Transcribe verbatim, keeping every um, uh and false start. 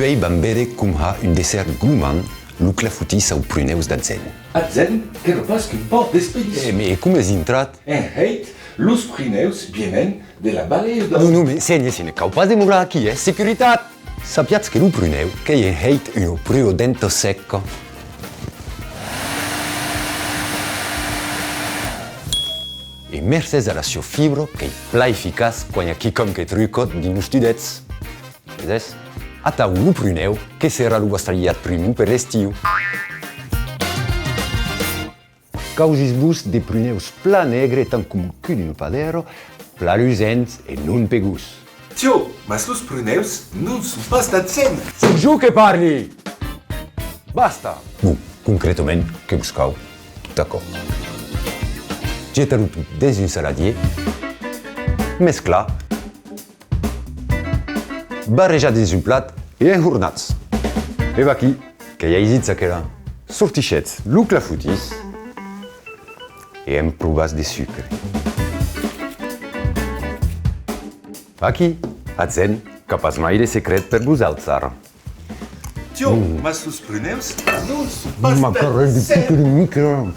Uèi vam veire com har un dessèrt gomant, lo clafotís aus prunèus d'Advent. Advent qu'èra pas qu'un pauc d'expedicions. E, mès com es intrat? En hèit, los prunèus vienen de la valèa de... Non, non, mès sénher, se ne cau pas demorar aquí, eh? Securitat! Sapiatz que lo prunèu qu'ei en hèit una prua denta seca. E mercés a la sua fibra, qu'ei plan eficaç quan i a quicòm que truca dins los tudèths. Veses? Atau lo prunèu, que serà lo vòstre hilhat prumon per l'estiu. Causís-vos de prunèus plan negre, tant com un cul d'una padèra, plan lusents e non pegós. Tiò, mas los prunèus non son pas d'Advent! Soi jo que parli! Basta! Bon, concretament, que vos cau tot aquò? Getar-lo tot dins un saladièr, mesclar, barrejar dins un plat e enhornatz. E vaquí, qu'ei aisit çaquelà. Sortishetz lo clafotís e emprovatz de sucre. Vaquí, Advent, qu'a pas mai de secret per vosauts ara. Tiò, mas los prunèus non son pas... Macarèl de puta de micro.